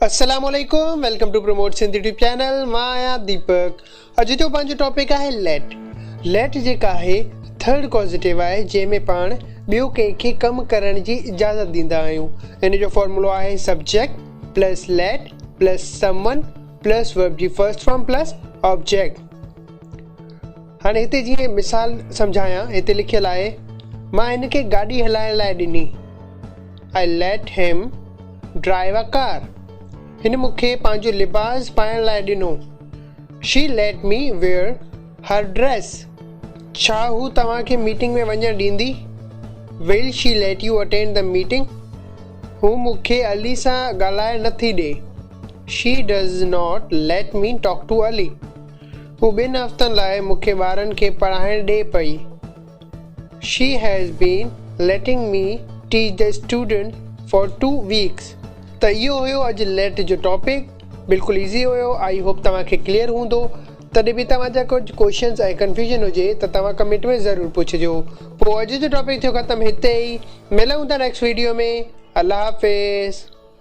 السلام عليڪم welcome to promote Sindh YouTube channel مان آهيان ديپڪ اڄ جو پنهنجو ٽاپڪ آهي ليٽ ليٽ جيڪا آهي ٿرڊ ڪازيٽو آهي جنهن ۾ پاڻ ٻيو ڪنهن کي ڪم ڪرڻ جي اجازت ڏيندا آهيون ان جو فارمولو آهي subject plus let plus someone plus verb جي فرسٽ فارم پلس آبجيڪٽ هاڻي هتي جيئن مثال سمجهايان هتي لکيل آهي مان هن کي گاڏي هلائڻ لاء ڏني I let him drive a car. هن مون کي پنهنجو لباس پائڻ لاء ڏنو. She let me wear her dress. ڇا هو توهان کي ميٽنگ ۾ وڃڻ ڏيندي؟ Will she let you attend the meeting? هو مون کي علي سان ڳالهائڻ نه ٿي ڏئي. She does not let me talk to Ali. هو ٻن هفتن لاء مون کي ٻارن کي پڙهائڻ ڏئي پئي. She has been letting me teach the student for 2 weeks. ته اهو هيو اڄ ليٽ جو ٽاپڪ بلڪل ايزي هيو I hope توهان کي ڪليئر هوندو تڏهن به توهان جا ڪجهه ڪوشچنس ۽ ڪنفيوزن هجي ته توهان ڪمينٽ ۾ ضرور پڇجو پوء اڄ جو ٽاپڪ ٿيو ختم هتي ئي ملون ٿا نيڪسٽ ويڊيو ۾ الله حافظ.